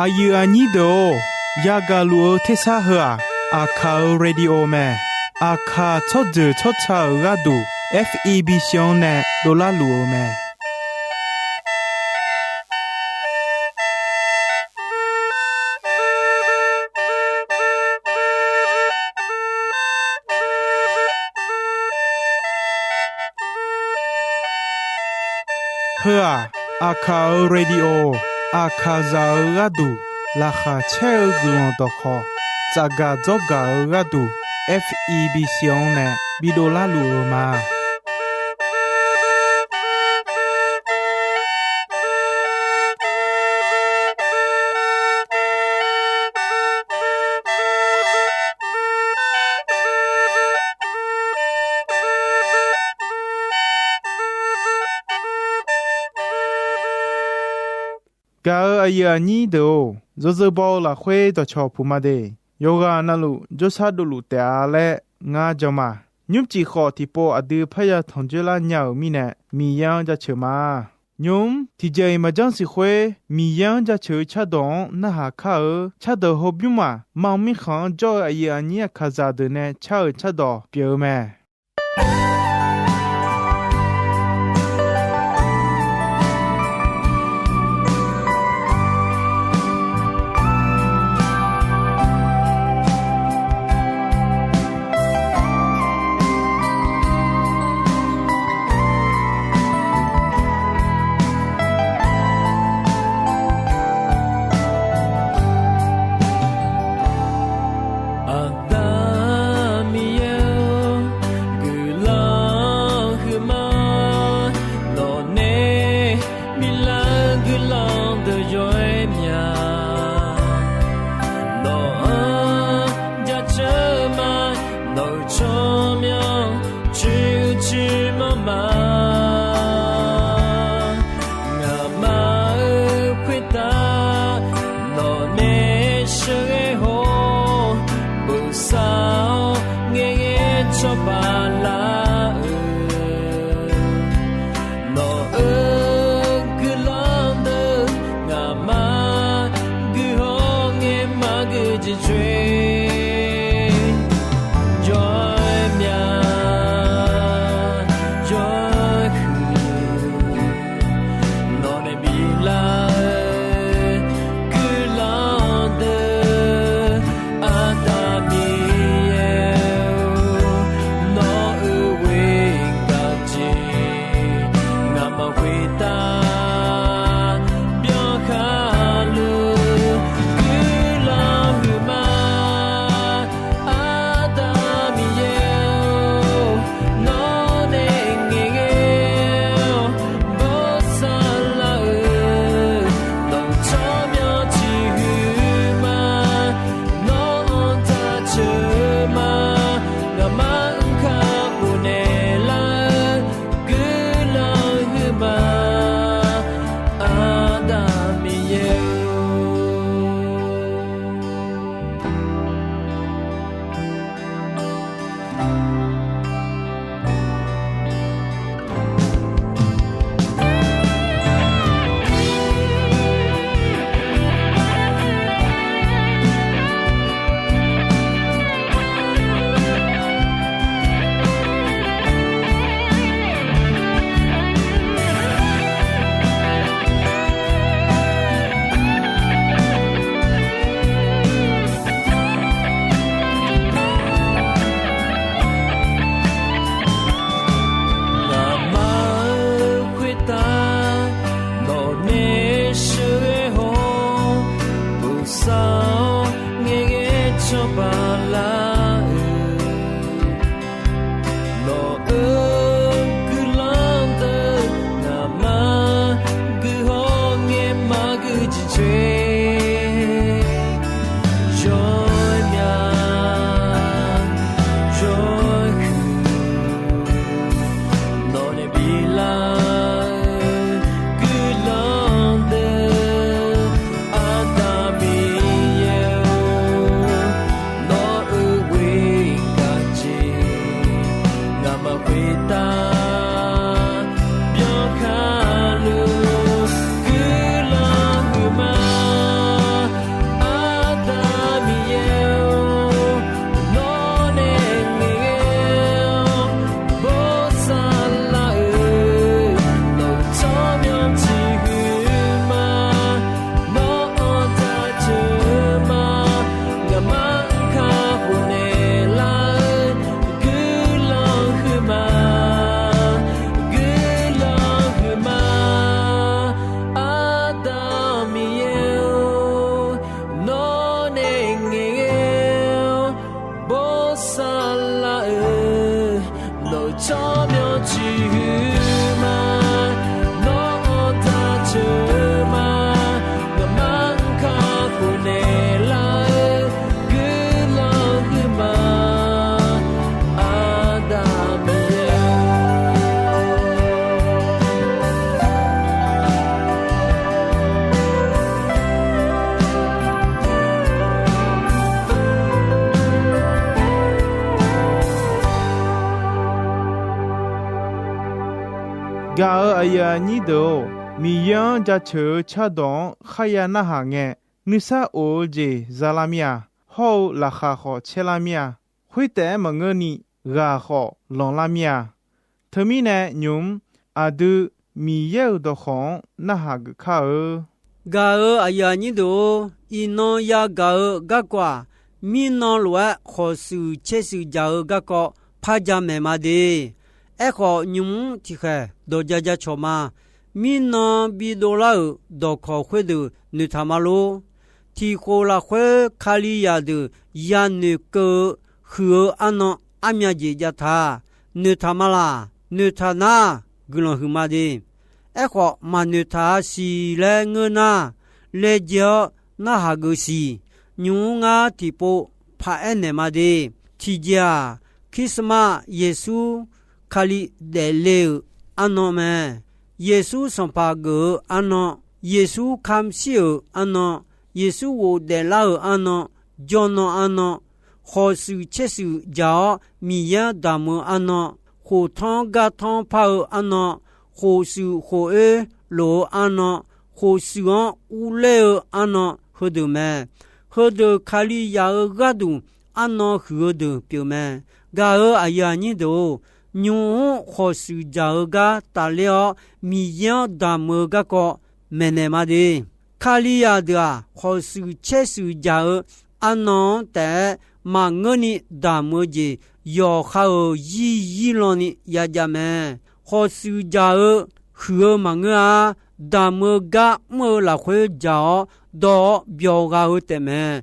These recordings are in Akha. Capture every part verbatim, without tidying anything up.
Aqyuif aqnyir deuq-or, yagaq luf-eu tersar heu-aq, Aqkaq-euq radio mae. Aqkaq tsawrjeuq tsawrca-euq gharduq, F E B C-anr nae dovlar luf-eu mae. Heu-aq, Aqkaq-euq radio, Aqkaqzaq-euq gharduq laqkhaq caer-eu guiqlanq dawqkhawq, tsafgaq dzawrgaq-eu gharduq, F E B C-anr nae bidovlar luf-eu ma. Gaq-euq aqyuif aqnyir deuq-or, yawzeu baw-eu lafkhoer dawqcawq puq ma de. Yawqghaq navluf jawrshar dovluf taef-a laer ngar jan ma. Nymrcif khawf tiqpov aqdui parya tanqjoer lar nya-euq mirnae, Miqyaer-anr jaceuq ma. Nymq-mr tiqjeq-iq maqjanr siq khoer, Miqyaer-anr jaceuq-eu cardawq-anr narhaq kar-eu cardawq hawbymr maq mam mirkhanq-anr jawr-eu aqyuif aqnyir Aqkaqzaq deuq nae car-euq cardawq pyeuf-eu mae. Aqda Miqyaer-or, guiqlanq huiqma, nawqnae biflar-eu guiqlanq deuq yawr-aer mya. Nawq-anr jaceuq ma, nawq-euq tsawrmyanr coer-eu coer manr ma. Ngaqma-euq khoertav nawqnae sheuqghae haw-awr, bosav-awr ngaeqghae cawba lar-euq, nawq-euq guiqlanq deuq ngaqma guihaw ngae maqgeu jeq coer, jawr-aer mya, jawr Yawciq huiq ma, nawr-anr taq ceuq ma, ngaqma-anr kakhof naeqlar-eu guiqlanq huiq ma, Aqda Miqyaer-or. Gaq-euq aqyuif aqnyir deuq-or, Miqyaer-anr jaceuq-eu cardawq-anr kharya narhaq ngae, nuisar of-eu jeq zalar mir-a. Hawr-eu laqkhaq khawf caerlar mir-a. Khoertaef-aer maqngeurni, ghaq khawf lanqlar mir-a. Teumirnae nymq-mr aqdui Miqyaer-euq dawqkawq-anr narhaq geuf kar-eu. Gaq-euq aqyuif aqnyir deuq-or, iqnan yagaq-eu garkawv-aq, mirnan lof-aer khawqshuif caershuif jaq-eu garkawv par jamaeq ma de. Aerkhawf, nymq-mr tiqkhaeq dawq ja ja cawq ma. Mirnan bidov lar-euq dawqkawq khoerdeuq noeqtaq ma lor. Tiq khof lafkhoer Kalizaq deuq yanoeq keuv-eu huiq-eu arnan armya jeq jav taq. Noeqtaq ma laq? Noeqtaq nar, guiqlanq huiq ma de. Aerkhawf, maqnoeqtaq-a siq laer ngeur nar, laejae-awr narhaq geuf siq. Nymq-mr ngar tiqpov paq-aer naeq ma de. Tiqjeq-aq, Christmas Yeqsur Kali daefle-euq arnan mae. Yeqsur Sanqpaq geuf-eu arnan, Yeqsur kamq shir-euq arnan, Yeqsur ghofdaef lar-euq arnan, jawrnan arnan, khawqshuif caershuif jaq-awr Miqyaer-anr damq-eu arnan, khoftanr gartanr par-eu arnan, khofshuif khof-oer lof-eu arnan, khofshuif-anr urler-eu arnan heudeuq mae. Heudeuq Kalizaq-eu gharduq arnan huiq-eu deuq pyeuf mae. Gaq-euq aqyuif aqnyir deuq-or, nymq-mr khawqshuif jaq-eu gar tafler-awr Miqyaer-anr damq-eu garkawv maeqnaeq ma de. Kalizaq deuq-aq, khawqshuif caershuif jaq-eu arnan-anr taef-aer maqngeurni damq-eu jeq, yawqha-euq zir zir lanni yajav mae. Khawqshuif jaq-eu huiq-eu maqngeur-a. Damq-eu gar mr-eu lafkhoer jaq-awr dawq-awr byawq gha-eu taefmae.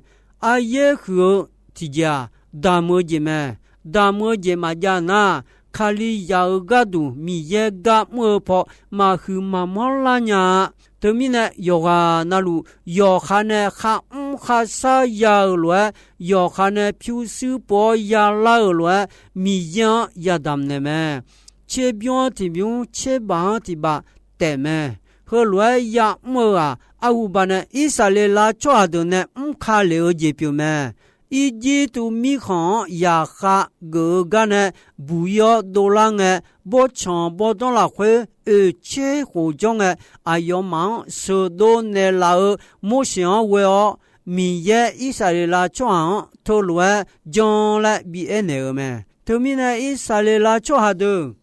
Aryaer huiq-eu tiqjeq-aq, damq-eu jeq mae. Damq-eu jeq maqjav nar, Kalizaq-euq gharduq Miqyaer gar mr-eu paw maqhuiq maqmanr lar nya-a. Teumirnae, yawqghaq navluf yawqha nae kharmr kharshar ya-euq lof-aer, yawqha nae pyurshuir pov-awr yalar-euq lof-aer, Miqyaer-anr yadamq naeq mae. Tserbymr-anr tiqbymr, tserbaf-anr tiqbaf taef mae. Heulof-aer ya'mr-eu-aq, arhuba nae Irsaqleqlav tsawrhaq deuq nae mr ka lef-eu jeq pyeuf mae. Irjirtuv mirkhanq-anr yaqkhav geuf-eu gar nae buq-ir-awr dovlar ngae, bawrtsanq bawrdanr lafkhoer oeq tser khof jawr ngae, aqyawfmaf-anr sheuqdov naeqlaf-eu Morseq-anr ghoe-awr, Miqyaer Irsaqleqlav tsawrhaq-anr teulof-aer jan laer bi aernaeq-euq mae. Teumirnae, Irsaqleqlav tsawrhaq deuq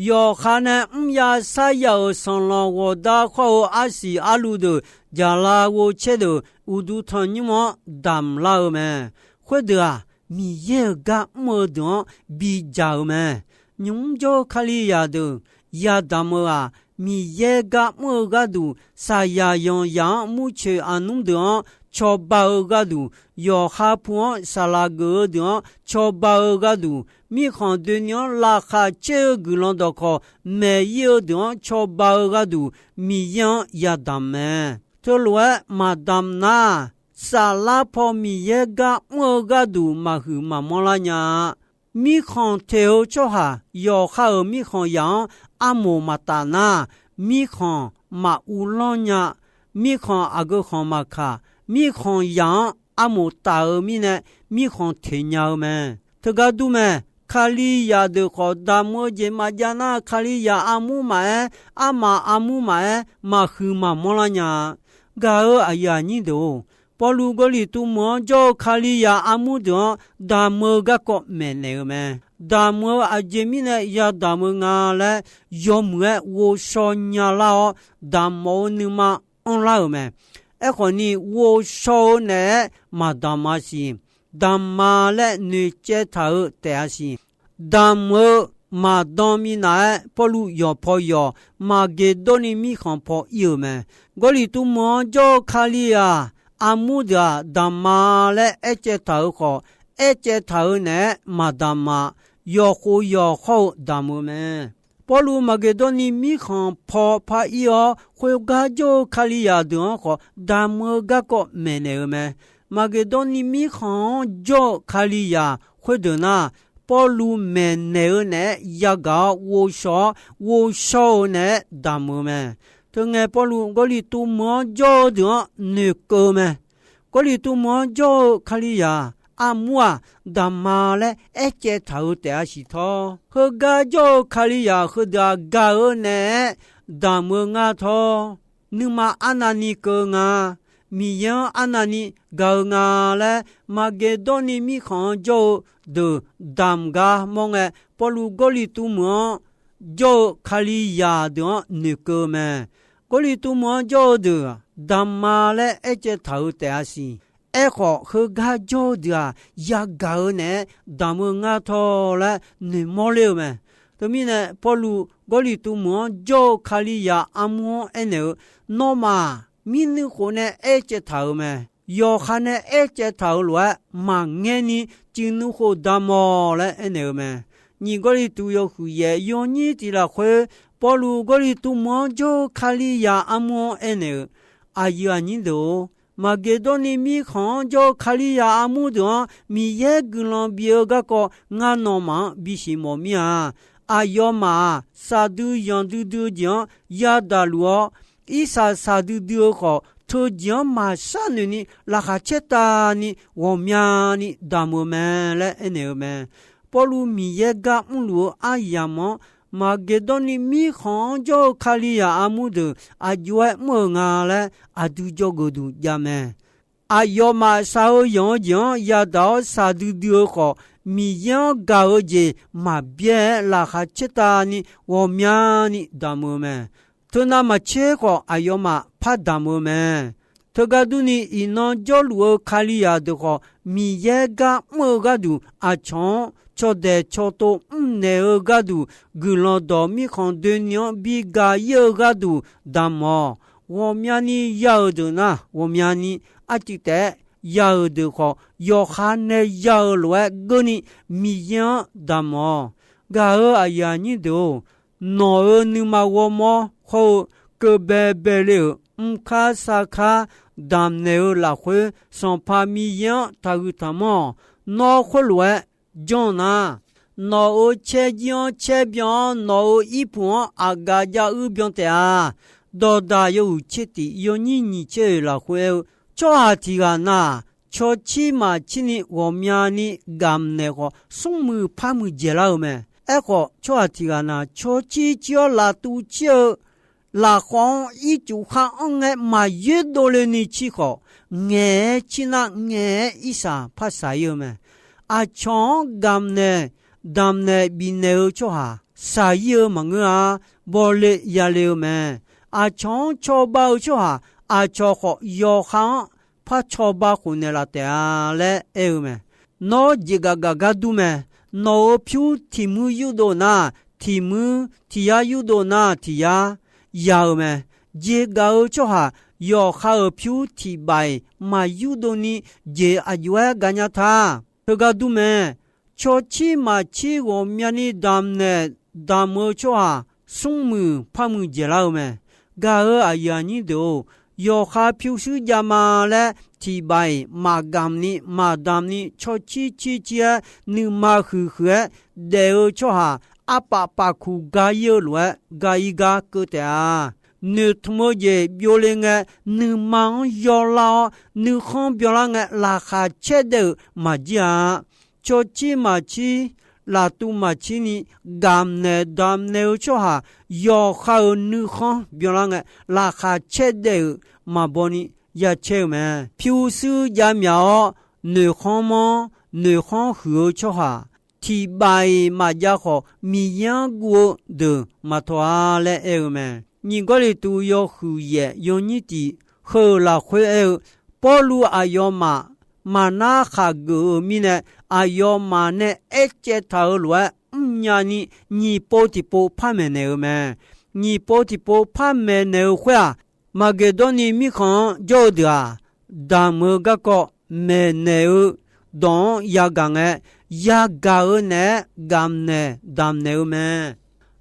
yawqha nae mrya sarya-euq sanqlanq ghawqdar khawr-eu arsiq arluv deuq, jaqlav ghovcaer deuq, uqduq tanqnymr-anr damq lar-eu mae. Khoerdeuq-aq, Miqyaer-euq gar mr-eu deuq-anr bidzaq-eu mae. Nymq-mr jawr-eu Kalizaq deuq yadamq-eu-aq, Miqyaer gar mr-eu gharduq, saqyaq yanqzaq-anr murcoeq aqnmr deuq-anr cawba-eu gharduq, yawqha pu-anr saqlaq geuf-eu deuq-anr cawba-eu gharduq, mirkhanq doeni-anr laqkhaq caer-eu guiqlanq dawqkawq maeq-ir-eu deuq-anr cawba-eu gharduq, Miqyaer-anr yadamq mae. Teulof-aer maqdamq nar, saflar paw Miqyaer gar mr-eu gharduq maqhuiq maqmanr lar nya-a. Mirkhanq teq-eu tsawrhaq yawqha-euq mirkhanq yaq-anr armoq maqtaf nar, mirkhanq maquvlanr nya. Mirkhanq aqgeu khanq maqkaq, mirkhanq yaq-anr armoq taf-eu mirnae, mirkhanq teq nya-eu mae. Teugar dur mae. Kalizaq deuq khawf, damq-eu jeq maqjav nar, Kalizaq armur maqaer, armaf armur maqaer, maqhuiq maqmanr lar nya-a. Gaq-euq aqyuif aqnyir deuq-or, Pawrluv Gawrliqtu meuq-anr jawr-eu Kalizaq armur deuq-anr damq-eu garkawv maeqnaeq-eu mae. Damq-eu aqjeq mirnae yadamq-eu nga laer yawmuiq-aer ghovshaw nyalar-awr, damq mawf-eu nuima anrlar-euq mae. Aerkhawf ni, ghovshaw-eu naeq-aer maqdamq-a siq. Damq ma laer noeqcaev taq-eu taef-a siq. Damq-eu maqdan minav-aer, Pawrluv yawqpaw yawq Maqgeqdawrni mirkhanq paw ir-euq mae. Gawrliqtu meuq-anr jawr-eu Kali-aq, armur deuq-aq, damq ma laer aercaev taq-euq khawf, aercaev taq-eu naeq-aer maqdamq-a. Yawqkhof yawqkhawr-eu damq-eu mae. Pawrluv Maqgeqdawrni mirkhanq paw par ir-awr, khoergar jawr-eu Kalizaq deuq-anr khawf damq-eu garkawv maeqnaeq-eu mae. Maqgeqdawrni mirkhanq-anr jawr-eu Kalizaq khoerdeuq nar, Pawrluv maeqnaeq-eu naeq-aer yagaq-awr ghovshaw-awr, ghovshaw-eu naeq-aer damq-eu mae. Teungae Pawrluv Gawrliqtu meuq-anr jawr-eu deuq-anr noeqkeuv-eu mae. Gawrliqtu meuq-anr jawr-eu Kalizaq armur-aq, damq ma laer aercaev taq-eu taef-a siq tawr. Heugar jawr-eu Kalizaq heudeuq-aq gaq-eu naeq-aer damq-eu ngar tawr. Nuima arnavni keuv-eu nga. Miqyaer-anr arnavni gaq-eu nga laer, Maqgeqdawrni mirkhanq-anr jawr-eu deuq damq gar mawr ngae, Pawrluv Gawrliqtu meuq-anr jawr-eu Kalizaq deuq-anr noeqkeuv-eu mae. Gawrliqtu meuq-anr jawr-eu deuq-aq, damq ma laer aercaev taq-eu taef-a siq. Aerkhawf, heugar jawr-eu deuq-aq, yagaq-eu naeq-aer damq-eu ngar tawr laer noeqmawr ler-eu mae. Teumirnae, Pawrluv Gawrliqtu meuq-anr jawr-eu Kalizaq armur-anr aernaeq-eu, Nawmaf, mirnuiv khof nae aercaev taq-euq mae. Yawqha nae aercaev taq-euq lof-aer maqngaer ni, cuiv nuiv khof damq-awq laer aernaeq-eu mae. Nyiq Gawrliqtu yawhuiq yaef yawnyir tiq lafkhoer, Pawrluv Gawrliqtu meuq-anr jawr-eu Kalizaq armur-anr aernaeq-eu, Aqyuif aqnyir deuq-or, Maqgeqdawrni mirkhanq-anr jawr-eu Kalizaq armur deuq-anr Miqyaer guiqlanq bif-eu garkawv ngar nawmaf-anr bisiq mawf mir-a. Aqyawfmaf-aq, saqdui yanq duidui-eu jeq-anr yadaq luf-awr, irsaq saqdui dui-eu khawf, teujeq-anr maqshar noeq ni laqkhaq caertavni ghawqmyani damq-eu mae laer aernaeq-eu mae. Pawrluv Miqyaer gar mrluf-eu aryamq-anr, Maqgeqdawrni mirkhanq-anr jawr-eu Kalizaq armur deuq aqjox-aer mr-euq nga laer aqdui jawrgeuf duq jav mae. Aqyawfmaf shaq-eu yanq-eu jeq-anr yadaq-awr saqdui dui-eu khawf, Miqyaer-anr gaq-eu jeq maqbyaer-aer laqkhaq caertavni ghawqmyani damq-eu mae. Teunav maqtser khawf, aqyawfmaf par damq-eu mae. Teugar durni, iqnan jawrluf-eu Kalizaq deuq khawf, Miqyaer gar mr-eu gharduq aqcawq-anr cawdaeq cawtov mrnaeq-eu gharduq, guiqlanq dawq mirkhanq doeni-anr bi gaq ir-eu gharduq damq-awq. Ghawqmyani ya-euq deuq nar, ghawqmyani arcuiv taef-aer ya-euq deuq khawf, yawqha nae ya-euq lof-aer geurni Miqyaer-anr damq-awq. Gaq-euq aqyuif aqnyir deuq-or, nawq-euq nuima ghawrmawr hawr-eu keuv baebae le-euq mrkar sarkar damqnaeq-eu lafkhoer, Sanqpaq Miqyaer-anr taqhuiq taqmanr-awq. Nawr khoerlof-aer janr nar, nawq-euq caerjir-anr caer byan-awr, nawq-euq irpuq-anr aqgaf jav uir byan taef-a. Dawqdaq yawhuiq tser tiq yawnyir nyiq tser oeq lafkhoer aer-eu, tsawrhaq tiq ghaq na-aq, cawcir maqcir ni ghawqmyani gamqnaeq khawf, smrmuiq parmuiq dzaeqlar-eu mae. Aerkhawf, tsawrhaq tiq ghaq na-aq, cawcir cir-awr laftuv cir-eu lafkhawf-anr ircuf khar anr ngae maqyoer dovle ni cir khawf, ngaeq-aer cir nar ngaeq-aer irsaq par saq ir-eu mae. Aqcawq-anr gamqnaeq damqnaeq bifnaeq-eu tsawrhaq saq ir-eu maqngeur-a. Bawle yale-eu mae. Aqcawq-anr cawba-eu tsawrhaq aqcawq khawf yawqha-anr par cawba khofnaeq laf taef-a laer aer-eu mae. Nawr jeqgaf gaf gar dur mae. Nawq-euq pyur tiq muir yurdov nar, tiq muir, tiq yar yurdov nar tiq yar ya-eu mae. Jeqgaf-eu tsawrhaq yawqha-euq pyur tiq baf-iq maqyurdov ni jeq aqjox-aer gaqnya ta. Teugar dur mae. Cawcir maqcir ghawqmyani damqnaeq damq-eu tsawrhaq smrmuiq parmuiq dzaeqlar-eu mae. Gaq-euq aqyuif aqnyir deuq-or, yawqha pyurshuir javma laer tiq baf-iq maqgamq ni maqdamq ni cawcir cir cir-aer nuima huiq huiq-aer daef-eu tsawrhaq arpaf paf kuq ga ir-eu lof-aer ga ir gar keuv taef-a. Noeqtmq-eu jeq byovle ngae, nuima-anr yawlar-awr nuikhanr byanlar ngae laqkhaq caer daef-euq maqjir-a. Cawcir maqcir, laftuv maqcir ni gamqnaeq damqnaeq-eu tsawrhaq yawqha-euq nuikhanr byanlar ngae laqkhaq caer daef-euq maqbaw ni ya caer-eu mae. Pyurshuir javmyaq-awr noeqkhanr manr noeqkhanr huiq-eu tsawrhaq tiq baf-iq maqjav khawf, Miqyaer-anr guv-eu deuq maqtawq-a laer aer-eu mae. Nyiq Gawrliqtu yawhuiq yaef yawnyir tiq heu-euq lafkhoer aer-eu, Pawrluv aqyawfmaf maqnar khaqgeuf-eu mirnae, aqyawfmaf nae aercaev taq-euq lof-aer mrnya ni nyiq pov tiqpov par maeqnaeq-eu mae. Nyiq pov tiqpov par maeqnaeq-eu khoer-aq, Maqgeqdawrni mirkhanq-anr jawr-eu deuq-aq, damq-eu garkawv maeqnaeq-eu dawq-anr yagaq ngae, yagaq-eu naeq-aer gamqnaeq damqnaeq-eu mae.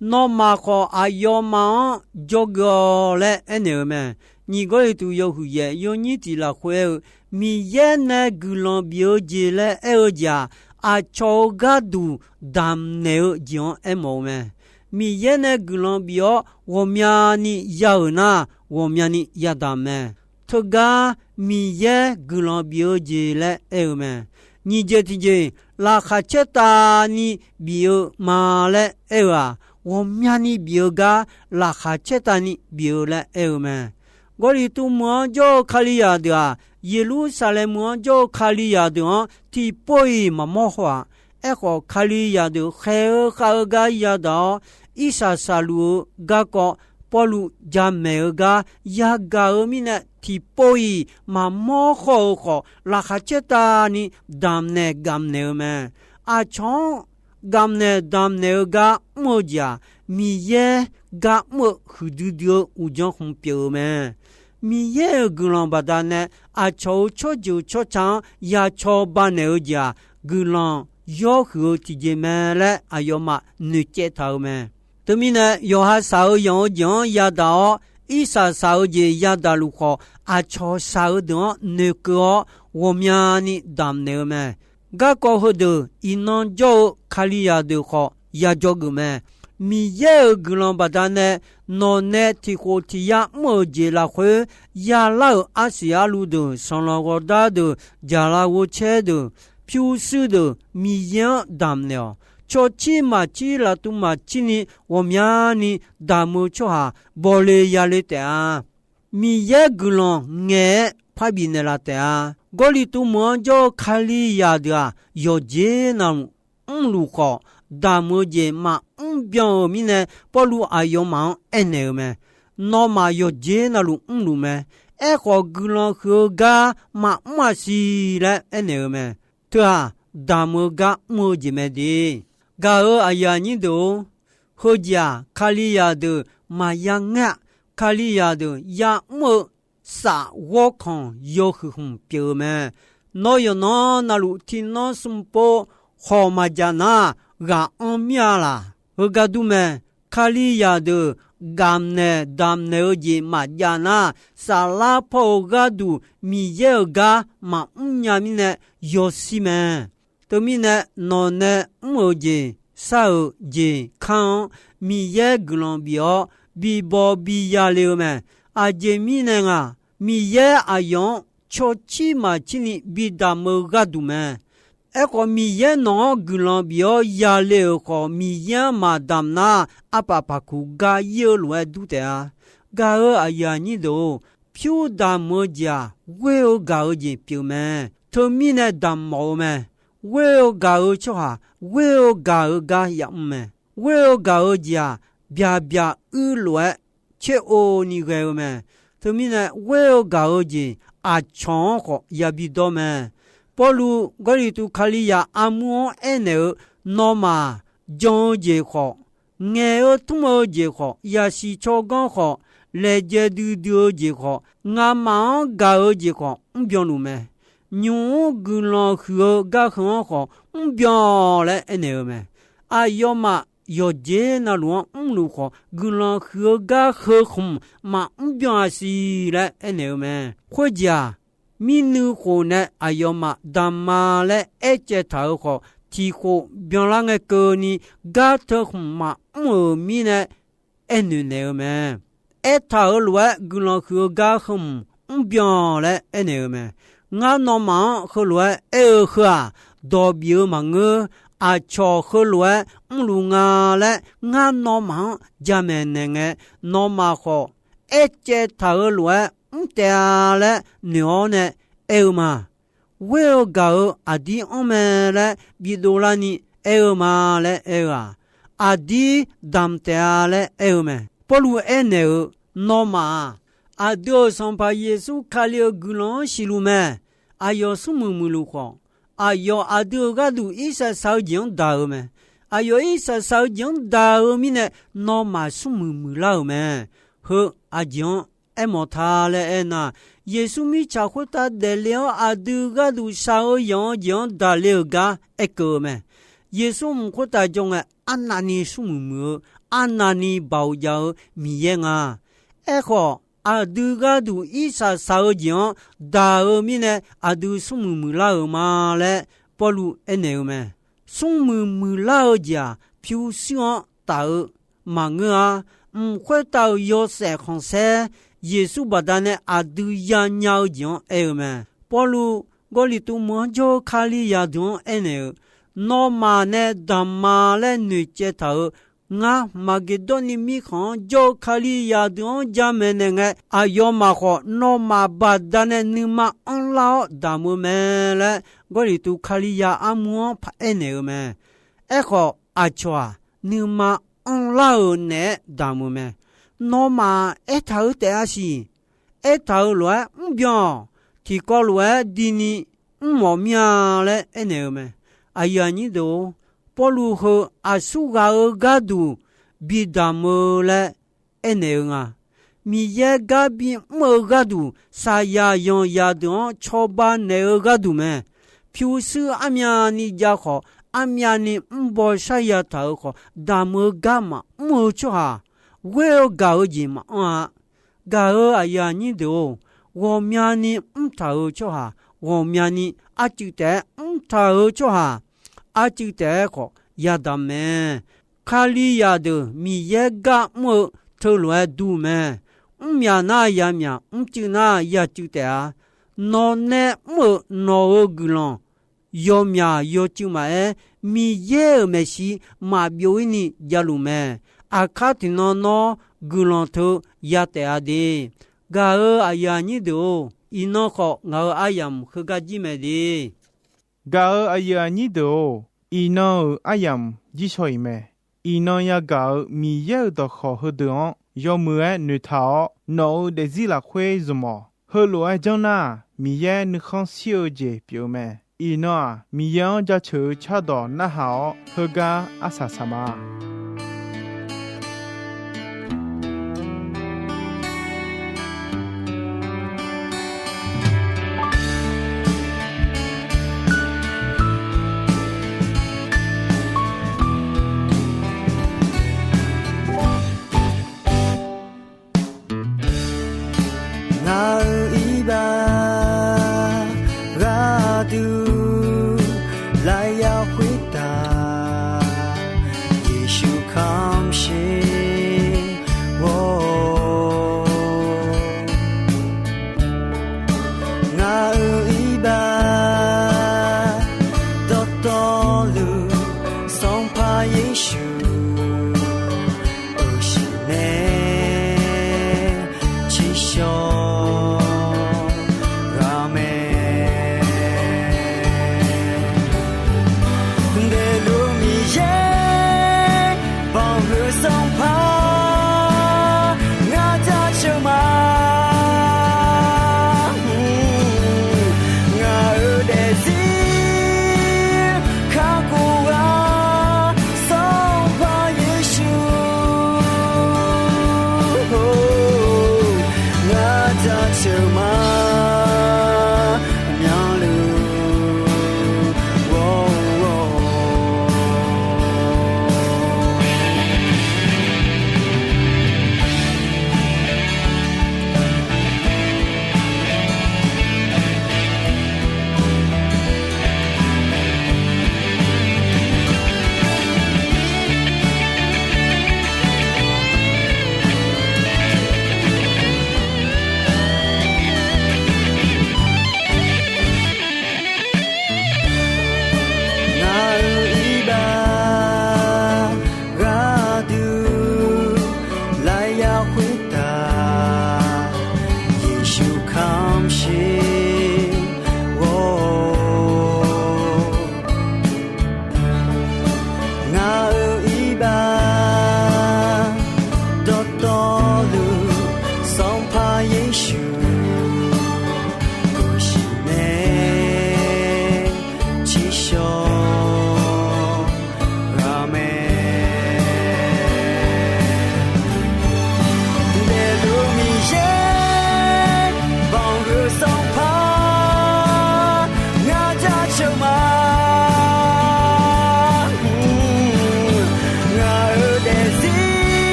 Nawmaf khawf aqyawfmaf-anr dzawgeuf-awq laer aernaeq-eu mae. Nyiq Gawrliqtu yawhuiq yaef yawnyir tiq lafkhoer aer-eu, Miqyaer nae guiqlanq bif-eu jeq laer aer-eu jeq-aq, aqcawq-euq gharduq damqnaeq-eu jeq-anr aermawf-eu mae. Miqyaer nae guiqlanq bif-awr ghawqmyani ya-euq nar, ghawqmyani yadamq mae. Teugar Miqyaer guiqlanq bif-eu jeq laer aer-eu mae. Nyiq jeq tiqjeq, laqkhaq caertavni bif-eu ma laer aer-eu-aq, ghawqmyani bif-eu gar laqkhaq caertavni bif-eu laer aer-eu mae. Gawrliqtu meuq-anr jawr-eu Kalizaq deuq-aq, Yeqlursaqlaeq meuq-anr jawr-eu Kalizaq deuq-anr tiqpov-iq maqmawr haw-aq. Aerkhawf, Kalizaq deuq khaeq-eu khav-eu gar yadaq-awr, irsaq saqluf-eu garkawv, Pawrluv jamaeq-eu gar yagaq-eu mirnae, tiqpov-iq maqmawr haw-eu khawf, laqkhaq caertavni damqnaeq gamqnaeq-eu mae. Aqcawq-anr gamqnaeq damqnaeq-eu gar mr-eu jeq-aq, Miqyaer gar mr-eu huiqdui dui-eu uqdzan khmq pyeuf-eu mae. Miqyaer-euq guiqlanq baqdanae aqcawq-euq tsawrjeuq tsawrca-anr ya cawba naeq-eu jeq-aq, guiqlanq yawr huiq-eu tiqjeq mae laer aqyawfmaf noeqcaev taq-eu mae. Teumirnae, yawqha shaq-eu yanq-eu jeq-anr yadaq-awr, irsaq shaq-eu jeq yadaq luf khawf, aqcawq shaq-eu deuq-anr noeqkeuv-awr ghawqmyani damqnaeq-eu mae. Garkawv heudeuq iqnan jawr-eu Kalizaq deuq khawf yadzawgeuf mae. Miqyaer-euq guiqlanq baqdanae nawq nae tiqkhof tiq yar mr-euq jeq lafkhoer, yalar-euq arsiq arluv deuq, sanqlanq ghawqdar deuq, jaqlav ghovcaer deuq, pyurshuir deuq Miqyaer-anr damqnaeq-awq. Cawcir maqcir laftuv maqcirni ghawqmyani damq-eu tsawrhaq bawle yale taef-a. Miqyaer guiqlanq ngaeq-aer parbif naeqlaf taef-a. Gawrliqtu meuq-anr jawr-eu Kalizaq deuq-aq, yawqjeq navluf mrluf khawf, damq-eu jeq maqmr byan-euq mirnae, Pawrluv aqyawfmaf-anr aernaeq-eu mae. Nawmaf yawqjeq navluf mrluf mae. Aerkhawf, guiqlanq huiq-eu gar maqmr-aq siq laer aernaeq-eu mae. Teu-aq, damq-eu gar mr-eu jeq mae de. Gaq-euq aqyuif aqnyir deuq-or, heujeq-aq, Kalizaq deuq maqya ngaer-a. Kalizaq deuq ya'mr-eu saf ghawrkanq yawhuiq hmq pyeuf-eu mae. Nawr yawqnan navluf tiqnan smq pov khawq maqjaf nar, ghaq anr mir-a laq? Heugar dur mae. Kalizaq deuq gamqnaeq damqnaeq-eu jeq maqjav nar, saflar pawr-eu gharduq Miqyaer-euq gar maqmr nya mirnae yawshir mae. Teumirnae, nawq nae mr-euq jeq, shar-euq jeq kar-anr Miqyaer guiqlanq bif-awr, bibawq biyale-eu mae. Aqjeq mirnae ngaq, Miqyaer aqyawf-anr cawcir maqcirni bidamq-eu gharduq mae. Aerkhawf, Miqyaer nawq-anr guiqlanq bif-awr yale-euq khawf, Miqyaer-anr maqdamq nar, arpaf paf kuq gar ir-eu lof-aer dur taef-a. Gaq-euq aqyuif aqnyir deuq-or, pyur damq-eu jeq-aq, ghoer-eu gaq-eu jeq pyeuf mae. Teumirnae damq mawf-eu mae. Ghoer-eu gaq-eu tsawrhaq, ghoer-eu gaq-eu gar yamr mae. Ghoer-eu gaq-eu jeq-aq, byaq byaq uir lof-aer tser-or ni ghae-eu mae. Teumirnae, ghoer-eu gaq-eu jeq aqcawq-anr khawf yabi dawr mae. Pawrluv Gawrliqtu Kalizaq armur-anr aernaeq-eu, nawmaf jan-eu jeq khawf, ngaeq-eu tmr-eu jeq khawf, yasiq tsawrganr khawf, laejae duidui-eu jeq khawf, ngamaf-anr gaq-eu jeq khawf mrbyan luf mae. Nymq-mr guiqlanq huiq-eu gar heu-anr khawf mrbyan-awq laer aernaeq-eu mae. Aqyawfmaf yawqjeq navluf-anr mrluf khawf, guiqlanq huiq-eu gar heu khmq maqmr byan-a siq laer aernaeq-eu mae. Khoerjeq-aq, mirnuiv khof nae aqyawfmaf damq ma laer aercaev taq-euq khawf, tiq khof byanlar ngae keuvni gar teu khmq maqmr-euq mirnae aernoeq naeq-eu mae. Aertaq-euq lof-aer guiqlanq huiq-eu gar heu khmq mrbyan laer aernaeq-eu mae. Ngar nawmaf-anr heulof-aer aer-eu heu-aq, dawq bif-eu maqngeur. Aqcawq heulof-aer mrluf nga laer ngar nawmaf-anr jamaeq naeq ngae, nawmaf khawf aercaev taq-euq lof-aer mr taef-a laer noeq-awr nae aer-eu ma. Ghoer-eu gaq-eu aqdir anr mae laer bidov larni aer-eu ma laer aer-eu-aq, aqdir damq taef-a laer aer-eu mae. Pawrluv aernaeq-eu, nawmaf-aq, aqdui-euq Sanqpaq Yeqsur Kali-euq guiqlanq-anr siqluf mae. Aqyawf smrmuiq muiqluf khawf, aqyawf aqdui-euq gharduq irsaq saq-eu jeq-anr daq-eu mae. Aqyawf irsaq saq-eu jeq-anr daq-eu mirnae, nawmaf smrmuiq muiqlar-euq mae. Heu aqjeq-anr aermawf ta laer aernar, Yeqsur mirtsaq khoertav daefle-awr aqdui gharduq shaq-eu yanq-eu jeq-anr daqle-euq gar aerkeuv-eu mae. Yeqsur mq khoertav jawr ngae, arnavni smrmuiq muiq-eu arnavni baoq jav-eu Miqyaer nga. Aerkhawf, aqdui gharduq irsaq saq-eu jeq-anr daq-eu mirnae aqdui smrmuiq muiqlar-euq ma laer Pawrluv aernaeq-eu mae. Smrmuiq muiqlar-eu jeq-aq, pyurshuir-anr taf-eu maqngeur-a. Mq khoertav-euq yawshaef khanqsaer Yeqsur baqdanae aqdui yanya-eu jeq-anr aer-eu mae. Pawrluv Gawrliqtu meuq-anr jawr-eu Kalizaq deuq-anr aernaeq-euq, nawmaf nae daqma laer noeqcaev taq-euq ngar, Maqgeqdawrniv mirkhanq-anr jawr-eu Kalizaq deuq-anr jamaeq naeq ngae, aqyawfmaf khawf nawmaf baqdanae nuima anrlar-awr damq-eu mae laer, Gawrliqtu Kalizaq armur-anr paraer naeq-eu mae. Aerkhawf, aqcawq-aq, nuima anrlar-euq naeq-aer damq-eu mae. Nawmaf aertaq-eu taef-a siq. Aertaq-euq lof-aer mrbyan-awq. Tiqkawv lof-aer dini mrmawf mir-a laer aernaeq-eu mae. Aqyuif aqnyir deuq-or, Pawrluv heu aqsurghaq-eu gharduq bi damq-eu laer aernaeq-eu nga. Miqyaer gar bimr-eu gharduq, saqyaq yanqyaq deuq-anr cawba naeq-eu gharduq mae. Pyurshuir armyavni jav khawf, armyavni mrbaw sharya taq-euq khawf, damq-eu gar maqmr-eu tsawrhaq, ghoer-eu gaq-eu jeq maqanr-a. Gaq-euq aqyuif aqnyir deuq-or, ghawqmyani mrtaq-euq tsawrhaq, ghawqmyani arcuiv taef-aer mrtaq-euq tsawrhaq, arcuiv taef-aer khawf yadamq mae. Kalizaq deuq Miqyaer gar mr-eu teulof-aer dur mae. Mr myaq nar ya myaq, mrcuiv nar ya cuiv taef-a. Nawq nae mr-euq nawq-euq guiqlanq yawmyaq yawcuiv maqaer, Miqyaer-euq maeqshi maqbyov-ir ni javluf mae. Aqkar tiqnan nawr guiqlanq teu ya taef-a de. Gaq-euq aqyuif aqnyir deuq-or, iqnan khawf ngaq-euq aryamq heugar jir mae de. Gaq-euq aqyuif aqnyir deuq-or, iqnan-euq aryamq jir shaw-iq mae. Iqnan yagaq-euq Miqyaer-euq dawqkawq heudeuq-anr yawmuiq-aer noeqtaq-awr, nawq-euq daefzir lafkhoer zmq-awq. Heulof-aer janr nar-aq, Miqyaer nuikhanr shir-eu jeq pyeuf-eu mae. Iqnan-aq, Miqyaer-anr jaceuq-eu cardawq narhaq-awr, heugar arsaq saq ma. Ngaq-euq iqbax gharduq lafyaq khoertav, Yeqsur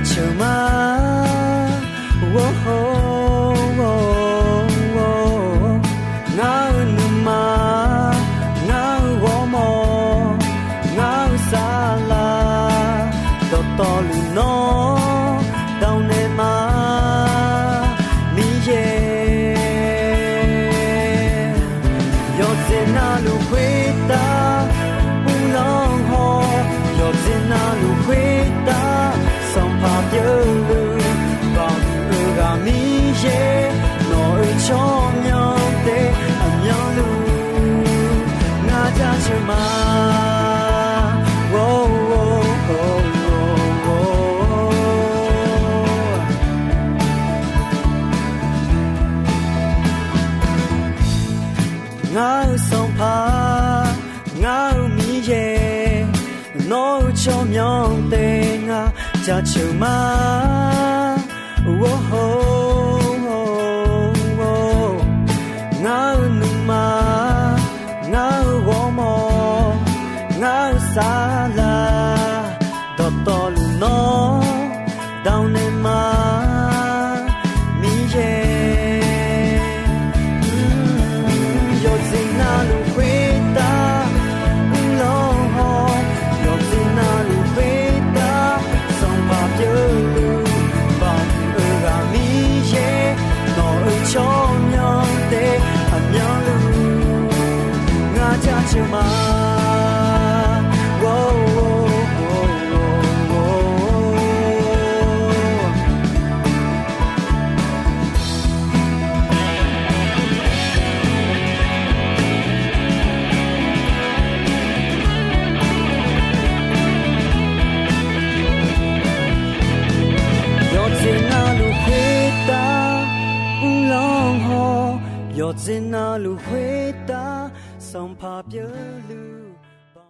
Ceuq ma, or, ngar-eu nuima, ngar-eu ghawrmawr, ngar-eu saflar, dawqtawvluf nawr dawq naeq ma, Miqyaer. Yawqjeq navluf khoertav uvlanr haw, yawqjeq navluf khoertav sanqpaq pyeuvluf, baqmuiq-eu ghaq Miqyaer, nawq-euq tsawrmyanr taef aqmyanluf ngar jaceuq ma. Ngar-eu sanqpaq, ngar-eu Miqyaer, nawq-euq tsawrmyanr taef ngar jaceuq ma. Ngar-eu nuima, ngar-eu ghawrmawr, ngar-eu saflar, dawqtawvluf nawr dawq naeq ma, Miqyaer. Yawqjeq navluf khoertav uvlanr haw, yawqjeq navluf khoertav sanqpaq pyeuvluf, baqmuiq-eu ghaq Miqyaer, nawq-euq tsawrmyanr taef aqmyanluf ngar jaceuq ma. Yawqjeq navluf khoertav uvlanr haw, yawqjeq navluf khoertav sanqpaq pyeuvluf